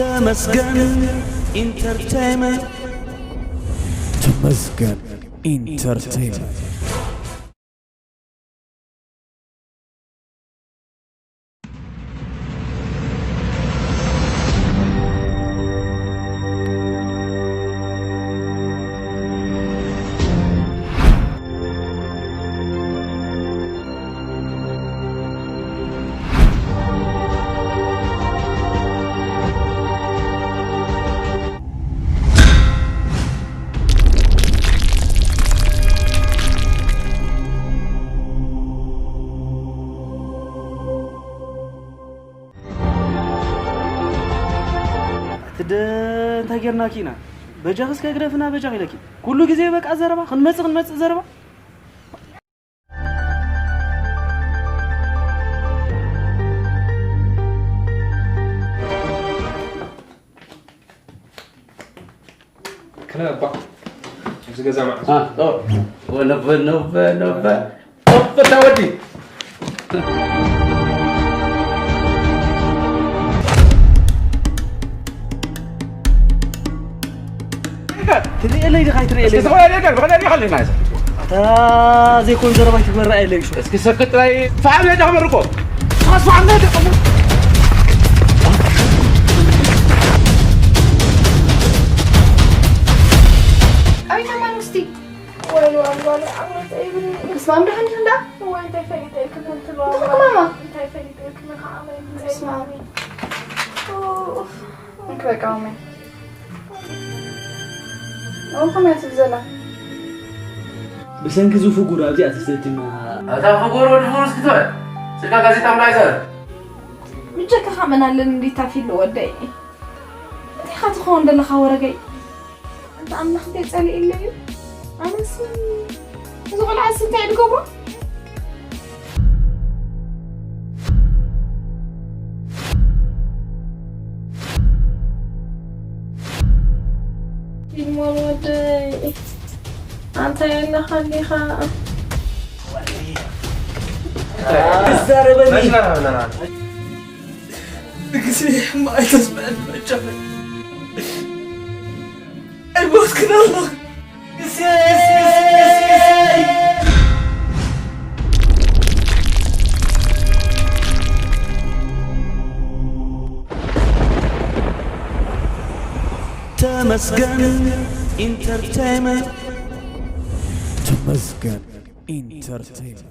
ተመስገን ኢንተርቴይመንት። ተመስገን ኢንተርቴይመንት። ትደ እንታይ ጌርናኪ ኢና? በጃኺ እስከ ግደፍና በጃኺ ኢለኪ። ኩሉ ግዜ በቃ ዘረባ፣ ክንመጽእ ክንመጽእ ዘረባ። ክለባ ኣብዚ ገዛ መዓስ? አ፣ ኦ፣ ወ-፣ ነበ-፣ ነበ-፣ ነበ-፣ ነበ-፣ ወዲ። ትርእየለይ ዲኻ ኣይትርእየለይ? እስኪ ዝኾነ ነገር፣ ዝኾነ ነገር ኣለና። ኣታ ዘይኮን ዘረባ ኣይትግበር፣ ርኣየለይ። እስኪ ሰክት ጥራይ። ፈዓም ነዳ መርቆ። ኣስፋዓም ነዳ። ኣይ፣ ተማን ውስቲ። ወይ፣ ወይ፣ ወይ፣ ኣመት ኣይብልኒ። እስማም ደሓን ዲኻ እንዳ? ወይ፣ እንታይ ፈሊጠ ኢልኪ ትብል? እንታይ ማማ? እንታይ ፈሊጠ ኢልኪ ኢኻ ኣመት? እስማም። ኡፍ። እንክ በቃ ማማ። ኦ፣ ከመይ ትብል ዘላ? ብሰንኪ እዚ ፍጉር ኣብዚኣ ተሰቲና። ኣታ ፍጉር ወዲ ፍሩስ ክትበል። ስልካ ጋዜጣ ምናይ ዘር። ብጀካኻ መን ኣለኒ እንዴት ታፊሉ ወደይ? እንታይ ኢኻ ትኸውን ዘለኻ ወረገይ? ኣንታ ኣምላኽ እንታይ ጸሊእለይ እዩ? ኣነስ እዚ ቆልዓስ እንታይ እዩ ዝገብሮ? ፊልሞን ወደይ፣ ኣንታ የለኻ እንዲኻ? ትዛረበኒ። መሽና ሃብና። ንግዜ ሕማቕ ኣይተስምዐኒ በጃኺ። ኣይሞትክን ኣለኺ። ተመስገን ኢንተርቴይመንት። ተመስገን ኢንተርቴይመንት።